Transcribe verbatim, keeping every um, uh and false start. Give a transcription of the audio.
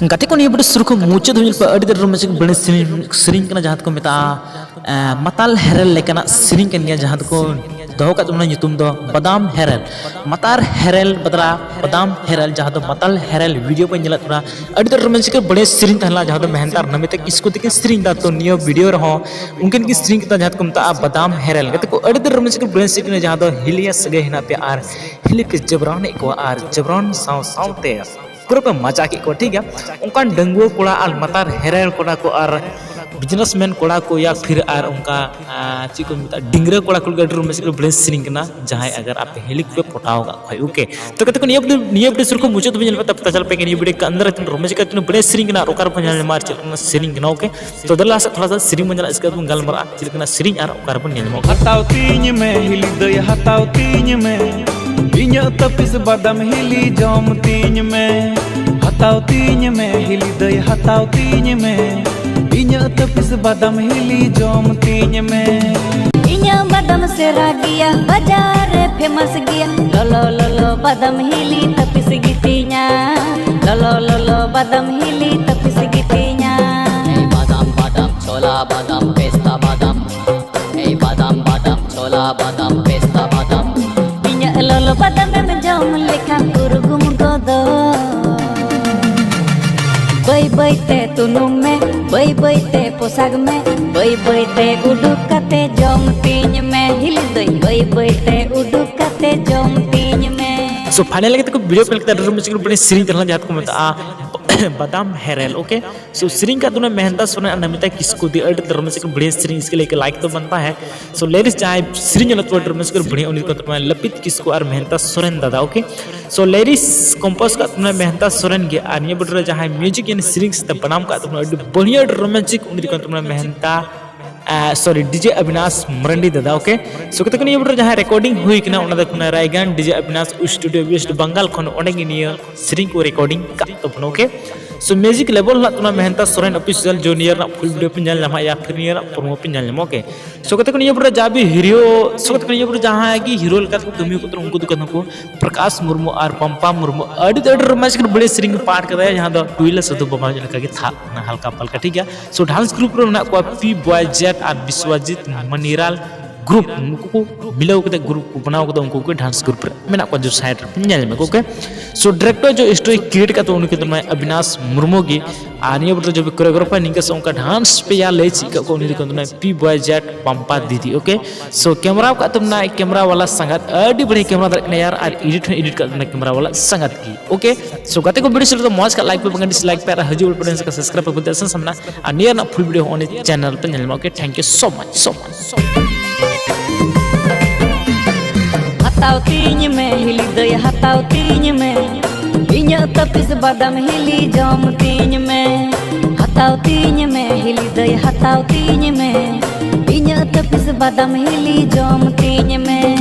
ᱜᱟᱛᱮ ᱠᱚ, ᱱᱤᱭᱟᱹ ᱵᱷᱤᱰᱤᱭᱳ ᱥᱩᱨ ᱠᱷᱚᱱ ᱢᱩᱪᱟᱹᱫ ᱫᱷᱟᱹᱵᱤᱡ ᱧᱮᱞ ᱯᱮ, ᱟᱹᱰᱤ ᱫᱟᱨᱩᱱ ᱨᱚᱢᱚᱡᱽ ᱵᱮᱲᱮ ᱥᱮᱨᱮᱧ, ᱥᱮᱨᱮᱧ ᱠᱟᱱᱟ, ᱡᱟᱦᱟᱸ ᱫᱚᱠᱚ ᱢᱮᱛᱟᱜᱼᱟ ᱮ, ᱢᱟᱛᱟᱞ ᱦᱮᱨᱮᱞ ᱞᱮᱠᱟᱱᱟᱜ ᱥᱮᱨᱮᱧ ᱠᱟᱱ ᱜᱮᱭᱟ, ᱡᱟᱦᱟᱸ ᱫᱚᱠᱚ ᱫᱚᱦᱚ ᱠᱟᱜ ᱛᱟᱵᱚᱱᱟ ᱧᱩᱛᱩᱢ ᱫᱚ ᱵᱟᱫᱟᱢ ᱦᱮᱨᱮᱞ᱾ ᱢᱟᱛᱟᱨ ᱦᱮᱨᱮᱞ ᱵᱟᱫᱽᱨᱟ ᱵᱟᱫᱟᱢ ᱦᱮᱨᱮᱞ, ᱡᱟᱦᱟᱸ ᱫᱚ ᱢᱟᱛᱟᱞ ᱦᱮᱨᱮᱞ ᱵᱷᱤᱰᱤᱭᱳ ᱵᱚᱱ ᱧᱮᱞᱮᱫ ᱛᱟᱵᱚᱱᱟ᱾ ᱟᱹᱰᱤ ᱫᱟᱨᱩᱱ ᱨᱚᱢᱚᱡᱽ ᱵᱮᱲᱮ ᱥᱮᱨᱮᱧ ᱛᱟᱦᱮᱸ ᱞᱮᱱᱟ, ᱡᱟᱦᱟᱸ ᱫᱚ ᱢᱮᱦᱮᱱᱫᱟᱨ ᱱᱚᱢᱤᱛᱟ ᱠᱤᱥᱠᱩ ᱛᱟᱹᱠᱤᱱ ᱥᱮᱨᱮᱧ ᱫᱟ᱾ ᱛᱚ ᱱᱤᱭᱟᱹ ᱵᱷᱤᱰᱤᱭᱳ ᱨᱮᱦᱚᱸ ᱩᱱᱠᱤᱱ ᱠᱤᱱ ᱥᱮᱨᱮᱧ ᱠᱮᱫᱟ, ᱡᱟᱦᱟᱸ ᱫᱚᱠᱚ ᱢᱮᱛᱟᱜᱼᱟ ᱵᱟᱫᱟᱢ ᱦᱮᱨᱮᱞ᱾ ᱜᱟᱛᱮ ᱠᱚ, ᱟᱹᱰᱤ ᱫᱟᱨᱩᱱ ᱨᱚᱢᱚᱡᱽ ᱵᱮᱲᱮ ᱥᱮᱨᱮᱧ ᱠᱟᱱᱟ, ᱡᱟᱦᱟᱸ ᱫᱚ ᱦᱤᱞᱤᱭᱟ ᱥᱟᱹᱜᱟᱹᱭ ᱦᱮᱱᱟᱜ ᱯᱮᱭᱟ ᱟᱨ ᱦᱤᱞᱤ ᱯᱮ ᱡᱚᱵᱽᱨᱟᱣᱱᱮᱫ ᱠᱚᱣᱟ ᱟᱨ ᱡᱚᱵᱽᱨᱟᱣᱱ ᱥᱟᱶ ᱥᱟᱶᱛᱮ ᱯᱩᱨᱟᱹ ᱯᱮ ᱢᱟᱡᱟ ᱠᱮᱫ ᱠᱚᱣᱟ, ᱴᱷᱤᱠ ᱜᱮᱭᱟ᱾ ᱚᱱᱠᱟᱱ ᱰᱟᱺᱜᱩᱣᱟᱹ ᱠᱚᱲᱟ ᱟᱨ ᱢᱟᱛᱟᱨ ᱦᱮᱨᱮᱞ ᱠᱚᱲᱟ ᱠᱚ ᱟᱨ ᱵᱤᱡᱽᱱᱮᱥᱢᱮᱱ ᱠᱚᱲᱟ ᱠᱚ ᱭᱟ ᱯᱷᱤᱨ ᱟᱨ ᱚᱱᱠᱟ, ᱟ, ᱪᱮᱫ ᱠᱚ ᱢᱮᱛᱟᱜᱼᱟ, ᱰᱤᱝᱜᱽᱨᱟᱹ ᱠᱚᱲᱟ ᱠᱚ ᱞᱟᱹᱜᱤᱫ ᱟᱹᱰᱤ ᱨᱚᱢᱚᱡᱽ ᱠᱚ ᱵᱮᱲᱮ ᱥᱮᱨᱮᱧ ᱠᱟᱱᱟ, ᱡᱟᱦᱟᱸᱭ ᱟᱜᱟᱨ ᱟᱯᱮ ᱦᱤᱞᱤ ᱠᱚᱯᱮ ᱯᱚᱴᱟᱣ ᱟᱠᱟᱫ ᱠᱷᱟᱡ, ᱳᱠᱮ᱾ ᱛᱚ ᱜᱟᱛᱮ ᱠᱚ, ᱱᱤᱭᱟᱹ ᱵᱷᱤᱰᱤᱭᱳ, ᱱᱤᱭᱟᱹ ᱵᱷᱤᱰᱤᱭᱳ ᱥᱩᱨ ᱠᱷᱚᱱ ᱢᱩᱪᱟᱹᱫ ᱫᱷᱟᱹᱵᱤᱡ ᱧᱮᱞ ᱯᱮ, ᱛᱟᱯᱚᱨᱮ ᱪᱟᱞᱟᱜ ᱯᱮ ᱱᱤᱭᱟᱹ ᱵᱷᱤᱰᱤᱭᱳ ᱠᱚ ᱟᱱᱫᱟᱨ ᱨᱮ ᱛᱤᱱᱟᱹᱜ ᱨᱚᱢᱚᱡᱽ ᱠᱟᱛᱮ ᱛᱤᱱᱟᱹᱜ ᱵᱮᱲᱮ ᱥᱮᱨᱮᱧ ᱠᱟᱱᱟ ᱟᱨ ᱚᱠᱟ ᱨᱮᱵᱚᱱ ᱧᱮᱞ ᱧᱟᱢᱟ ᱟᱨ ᱪᱮᱫ ᱞᱮᱠᱟᱱᱟᱜ ᱥᱮᱨᱮᱧ ᱵᱮᱱᱟᱣ, ᱳᱠᱮ᱾ ᱛᱚ ᱫᱮᱞᱟ ᱞᱟᱦᱟ ᱥᱮᱫ ᱛᱷᱚᱲᱟ ᱥᱟ ᱥᱮᱨᱮᱧ ᱵᱚᱱ ᱧᱮᱞᱟ, ᱤᱥᱠᱮ ᱵᱟᱫ ᱵᱚᱱ ᱜᱟᱞᱢᱟᱨᱟᱜᱼᱟ ᱪᱮᱫ ᱞᱮᱠᱟᱱᱟᱜ ᱥᱮᱨᱮᱧ ᱟᱨ ᱚᱠᱟ ᱨᱮᱵᱚᱱ ᱧᱮᱞ ᱧᱟᱢᱟ, ᱳᱠᱮ᱾ ᱦᱟᱛᱟᱣ ᱛᱤᱧ ᱢᱮ ᱦᱤᱞᱤ ᱫᱟᱹᱭ, ᱦᱟᱛᱟᱣ ᱛᱤᱧ ᱢᱮ, ᱤᱧᱟᱹᱜ ᱛᱟᱹᱯᱤᱥ ᱵᱟᱫᱟᱢ ᱦᱤᱞᱤ ᱡᱚᱢ ᱛᱤᱧ ᱢᱮ᱾ ᱦᱟᱛᱟᱣ ᱛᱤᱧ ᱢᱮ ᱦᱤᱞᱤ ᱫᱟᱹᱭ, ᱦᱟᱛᱟᱣ ᱛᱤᱧ ᱢᱮ, ᱤᱧᱟᱹᱜ ᱛᱟᱹᱯᱤᱥ ᱵᱟᱫᱟᱢ ᱦᱤᱞᱤ ᱡᱚᱢ ᱛᱤᱧ ᱢᱮ᱾ ᱤᱧᱟᱹᱜ ᱵᱟᱫᱟᱢ ᱥᱮᱨᱟ ᱜᱮᱭᱟ, ᱵᱟᱡᱟᱨ ᱨᱮ ᱯᱷᱮᱢᱟᱥ ᱜᱮᱭᱟ᱾ ᱞᱚᱞᱚ ᱞᱚᱞᱚ ᱵᱟᱫᱟᱢ ᱦᱤᱞᱤ ᱛᱟᱹᱯᱤᱥ ᱜᱤᱛᱤᱧᱟ, ᱞᱚᱞᱚ ᱞᱚᱞᱚ ᱵᱟᱫᱟᱢ ᱦᱤᱞᱤ ᱛᱟᱹᱯᱤᱥ ᱜᱤᱛᱤᱧᱟ᱾ ᱮᱭ ᱵᱟᱫᱟᱢ ᱵᱟᱫᱟᱢ, ᱪᱷᱳᱞᱟ ᱵᱟᱫᱟᱢ, ᱯᱮᱥᱛᱟ ᱵᱟᱫᱟᱢ, ᱮᱭ ᱵᱟᱫᱟᱢ ᱵᱟᱫᱟᱢ, ᱪᱷᱳᱞᱟ ᱵᱟᱫᱟᱢ, ᱯᱮᱥᱛᱟ ᱵᱟᱫᱟᱢ᱾ ᱤᱧᱟᱹᱜ ᱞᱚᱞᱚ ᱵᱟᱫᱟᱢ ᱮᱢ ᱡᱚᱢ ᱞᱮᱠᱷᱟᱱ ᱩᱨᱜᱩᱢ ᱜᱚᱫᱚᱜ᱾ ᱵᱟᱹᱭ ᱵᱟᱹᱭ ᱛᱮ ᱛᱩᱱᱩᱢ ᱢᱮ, ᱵᱟᱹᱭ ᱵᱟᱹᱭ ᱛᱮ ᱯᱚᱥᱟᱜᱽ ᱢᱮ, ᱵᱟᱹᱭ ᱵᱟᱹᱭ ᱛᱮ ᱩᱰᱩᱠ ᱠᱟᱛᱮ ᱡᱚᱢ ᱛᱤᱧ ᱢᱮ᱾ ᱦᱤᱞᱤ ᱫᱟᱹᱭ, ᱵᱟᱹᱭ ᱵᱟᱹᱭ ᱛᱮ ᱩᱰᱩᱠ ᱠᱟᱛᱮ ᱡᱚᱢ ᱛᱤᱧ ᱢᱮ᱾ So finally ᱜᱟᱛᱮ ᱠᱚ, ᱵᱷᱤᱰᱤᱭᱳ ᱯᱮ ᱧᱮᱞ ᱠᱮᱫᱟ, ᱟᱹᱰᱤ ᱨᱚᱢᱚᱡᱽ ᱠᱚ ᱵᱮᱲᱮ ᱥᱮᱨᱮᱧ ᱛᱟᱦᱮᱸ ᱞᱮᱱᱟ, ᱡᱟᱦᱟᱸ ᱫᱚᱠᱚ ᱢᱮᱛᱟᱜᱼᱟ ᱵᱟᱫᱟᱢ ᱦᱮᱨᱮᱞ, ᱳᱠᱮ᱾ So ᱥᱮᱨᱮᱧ ᱠᱟᱜ ᱛᱟᱵᱚᱱᱟ ᱢᱮᱦᱮᱱᱫᱟ ᱥᱚᱨᱮᱱ ᱟᱨ ᱱᱚᱢᱤᱛᱟ ᱠᱤᱥᱠᱩ ᱫᱤ, ᱟᱹᱰᱤ ᱨᱚᱢᱚᱡᱽ ᱠᱚ ᱵᱮᱲᱮ ᱥᱮᱨᱮᱧ, ᱤᱥᱠᱮ ᱞᱮᱠᱟ ᱞᱟᱭᱤᱠ ᱛᱚ ᱵᱟᱱᱛᱟ ᱦᱮ᱾ So lyrics ᱡᱟᱦᱟᱸᱭ ᱥᱮᱨᱮᱧ ᱚᱱᱟ ᱛᱚ ᱟᱹᱰᱤ ᱨᱚᱢᱚᱡᱽ ᱠᱚ ᱵᱮᱲᱮ, ᱩᱱᱤ ᱫᱚ ᱠᱟᱱ ᱛᱟᱵᱚᱱᱟ ᱞᱟᱹᱯᱤᱛ ᱠᱤᱥᱠᱩ ᱟᱨ ᱢᱮᱦᱮᱱᱫᱟ ᱥᱚᱨᱮᱱ ᱫᱟᱫᱟ, ᱳᱠᱮ᱾ So lyrics compose ᱠᱟᱜ ᱛᱟᱵᱚᱱᱟ ᱢᱮᱦᱮᱱᱫᱟ ᱥᱚᱨᱮᱱ ᱜᱮ, ᱟᱨ ᱱᱤᱭᱟᱹ ᱵᱷᱤᱰᱤᱭᱳ ᱨᱮ ᱡᱟᱦᱟᱸᱭ music ᱮᱱ ᱥᱮᱨᱮᱧ ᱥᱟᱛᱮ ᱵᱟᱱᱟᱢ ᱠᱟᱜ ᱛᱟᱵᱚᱱᱟ, ᱟᱹᱰᱤ ᱵᱟᱹᱲᱤᱭᱟᱹ, ᱟᱹᱰᱤ ᱨᱚᱢᱟᱱᱴᱤᱠ, ᱩᱱᱤ ᱫᱚ ᱠᱟᱱ ᱛᱟᱵᱚᱱᱟ ᱢᱮᱦᱮᱱᱫᱟ, ᱟ, sorry, ᱰᱤᱡᱮ ᱚᱵᱤᱱᱟᱥ ᱢᱟᱨᱟᱱᱰᱤ ᱫᱟᱫᱟ, ᱳᱠᱮ᱾ So ᱜᱟᱛᱮ ᱠᱚ, ᱱᱤᱭᱟᱹ ᱵᱷᱤᱰᱤᱭᱳ ᱨᱮ ᱡᱟᱦᱟᱸ recording ᱦᱩᱭ ᱠᱟᱱᱟ, ᱚᱱᱟ ᱫᱚ ᱠᱟᱱᱟ ᱨᱟᱭᱜᱟᱱ ᱰᱤᱡᱮ ᱚᱵᱤᱱᱟᱥ studio West Bengal ᱠᱷᱚᱱ, ᱚᱸᱰᱮ ᱜᱮ ᱱᱤᱭᱟᱹ ᱥᱮᱨᱮᱧ ᱠᱚ recording ᱠᱟᱜ ᱛᱟᱵᱚᱱᱟ, ᱳᱠᱮ᱾ So music level ᱨᱮᱱᱟᱜ ᱛᱟᱵᱚᱱᱟ ᱢᱮᱦᱮᱱᱛᱟ ᱥᱚᱨᱮᱱ official, ᱡᱚ ᱱᱤᱭᱟᱹ ᱨᱮᱱᱟᱜ full video ᱯᱮ ᱧᱮᱞ ᱧᱟᱢᱟ ᱭᱟ ᱯᱷᱤᱨ ᱱᱤᱭᱟᱹ ᱨᱮᱱᱟᱜ promo ᱯᱮ ᱧᱮᱞ ᱧᱟᱢᱟ, okay? So ᱜᱟᱛᱮ ᱠᱚ, ᱱᱤᱭᱟᱹ ᱯᱚᱨᱮ ᱡᱟ ᱵᱤ ᱦᱤᱨᱳ, so ᱜᱟᱛᱮ ᱠᱚ, ᱱᱤᱭᱟᱹ ᱯᱚᱨᱮ ᱡᱟᱦᱟᱸᱭ ᱜᱮ ᱦᱤᱨᱳ ᱞᱮᱠᱟ ᱛᱮᱠᱚ ᱠᱟᱹᱢᱤ ᱠᱚ ᱛᱟᱦᱮᱱᱟ, ᱩᱱᱠᱩ ᱫᱚ ᱠᱟᱱᱟ ᱠᱚ ᱯᱨᱚᱠᱟᱥ ᱢᱩᱨᱢᱩ ᱟᱨ ᱯᱟᱢᱯᱟ ᱢᱩᱨᱢᱩ᱾ ᱟᱹᱰᱤ ᱟᱹᱰᱤ ᱨᱳᱢᱟᱱᱥ ᱠᱟᱱᱟ, ᱵᱟᱹᱲᱤᱡ ᱥᱮᱨᱮᱧ ᱠᱚ ᱯᱟᱴ ᱠᱟᱫᱟ, ᱡᱟᱦᱟᱸ ᱫᱚ ᱴᱩᱭᱞᱟ ᱥᱟᱹᱫᱷᱩ ᱵᱟᱵᱟ ᱞᱮᱠᱟ ᱜᱮ ᱛᱷᱟᱜ ᱠᱟᱱᱟ ᱦᱟᱞᱠᱟ ᱯᱟᱞᱠᱟ, ᱴᱷᱤᱠ ᱜᱮᱭᱟ? So dance group ᱨᱮ ᱢᱮᱱᱟᱜ ᱠᱚᱣᱟ ᱯᱤ ᱵᱚᱭ ᱡᱮᱴ ᱟᱨ ᱵᱤᱥᱣᱟᱡᱤᱛ ᱢᱟᱱᱤᱨᱟᱞ group, ᱱᱩᱠᱩ ᱠᱚ ᱢᱤᱞᱟᱹᱣ ᱠᱟᱛᱮ group ᱠᱚ ᱵᱮᱱᱟᱣ ᱠᱟᱫᱟ, ᱩᱱᱠᱩ ᱠᱚ dance group ᱨᱮ ᱢᱮᱱᱟᱜ ᱠᱚᱣᱟ, ᱡᱚ side ᱨᱮ ᱧᱮᱞ ᱢᱮ, okay? So director ᱡᱚ story create ᱠᱟᱛᱮ ᱩᱱᱤ ᱠᱤᱱᱛᱩ ᱱᱚᱜᱼᱚᱭ ᱚᱵᱤᱱᱟᱥ ᱢᱩᱨᱢᱩ ᱜᱮ, ᱟᱨ ᱱᱤᱭᱟᱹ ᱵᱚᱫᱚᱞ ᱡᱚᱵ choreographer ᱱᱤᱝᱠᱟ ᱥᱮ ᱚᱱᱠᱟ dance ᱯᱮᱭᱟ ᱞᱟᱹᱭ ᱪᱮᱫ ᱠᱟᱜ ᱠᱚ ᱩᱱᱤ ᱫᱚ ᱠᱟᱱ ᱛᱟᱵᱚᱱᱟᱭ ᱯᱤ ᱵᱚᱭ ᱡᱮᱴ ᱯᱟᱢᱯᱟ ᱫᱤᱫᱤ, okay? So camera ᱠᱟᱜ ᱛᱟᱵᱚᱱᱟᱭ camera ᱣᱟᱞᱟ ᱥᱟᱸᱜᱟᱛ, ᱟᱹᱰᱤ ᱵᱟᱹᱲᱤᱡ camera ᱫᱟᱲᱮᱭᱟᱜ ᱠᱟᱱᱟ ᱭᱟᱨ, ᱟᱨ edit ᱦᱚᱸ edit ᱠᱟᱜ ᱛᱟᱵᱚᱱᱟᱭ camera ᱣᱟᱞᱟ ᱥᱟᱸᱜᱟᱛ ᱜᱮ, okay? So ᱜᱟᱛᱮ ᱠᱚ, video ᱥᱮ ᱫᱚ ᱢᱚᱡᱽ ᱠᱟᱜ, like ᱯᱮ ᱵᱟᱝ dislike ᱯᱮ, ᱟᱨ ᱦᱤᱡᱩᱜ ᱵᱚᱞᱮ subscribe ᱯᱮ ᱵᱚᱞᱛᱮ ᱥᱟᱢᱱᱟ, ᱟᱨ ᱱᱤᱭᱟᱹ ᱨᱮᱱᱟᱜ full video ᱦᱚᱸ ᱩᱱᱤ channel ᱯᱮ ᱧᱮᱞ ᱧᱟᱢᱟ, okay? Thank you so much, so much. ᱦᱟᱛᱟᱣ ᱛᱤᱧ ᱢᱮ ᱦᱤᱞᱤ ᱫᱟᱹᱭ, ᱦᱟᱛᱟᱣ ᱛᱤᱧ ᱢᱮ ᱤᱧᱟᱹᱜ ᱛᱟᱹᱯᱤᱥ ᱵᱟᱫᱟᱢ ᱦᱤᱞᱤ ᱡᱚᱢ ᱛᱤᱧ ᱢᱮ᱾ ᱦᱟᱛᱟᱣ ᱛᱤᱧ ᱢᱮ ᱦᱤᱞᱤ ᱫᱟᱹᱭ, ᱦᱟᱛᱟᱣ ᱛᱤᱧ ᱢᱮ ᱤᱧᱟᱹᱜ ᱛᱟᱹᱯᱤᱥ ᱵᱟᱫᱟᱢ ᱦᱤᱞᱤ ᱡᱚᱢ ᱛᱤᱧ ᱢᱮ᱾